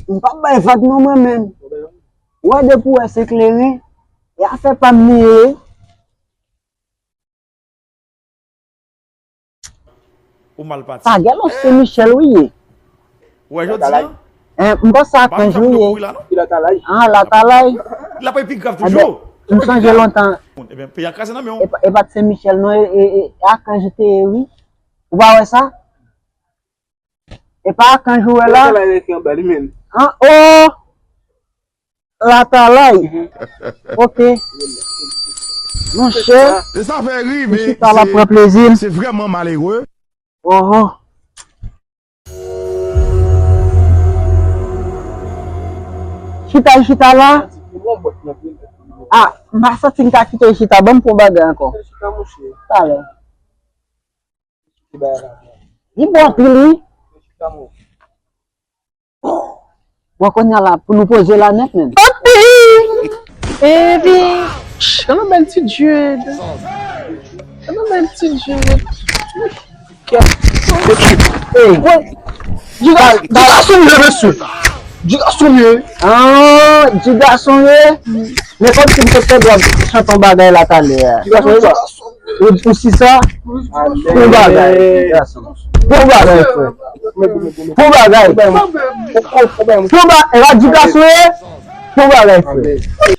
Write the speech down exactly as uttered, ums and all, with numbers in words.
M p ap bay vag non mwen menm. Ou wè depi w wè se kleren, e afè pa m li ye. Ou mal pati. Sa gen lòt se Michel ou ye. Ou wè jodi an? Eh, m panse Akanj ou ye. Ki Latalay? Ah, Latalay. L ap pi grav toujou. M sonje lontan. Ebyen, peyi a kraze nan men w. E pa t se Michel non, e Akanj te ye wi. Ou pa wè sa? E pa Akanj ou wè la? An o! Latalay. Ok. Monchè. E sa fè ri, men chita la pran plezi. Se vrèman malere. Oho. Chita, chita la. Ah, m pa santi m ka kite chita. Ban m pou bagay ankò. Talè. Li bon anpil wi. Bon, kounye a la, pou nou poze la nèt menm. Epi, gade yon bèl ti Jude. Gade yon bèl ti Jude. Hey. Di gason ye, mesye. Di gason ye. Ah, di gason ye. Men kòmsi m te pèdi w ap chante yon bagay la talè a. Ou, ou si sa? Bon bagay, gason. Bon bagay, frè. Bon bagay. Bon bagay, la di gason ye. Bon bagay, frè.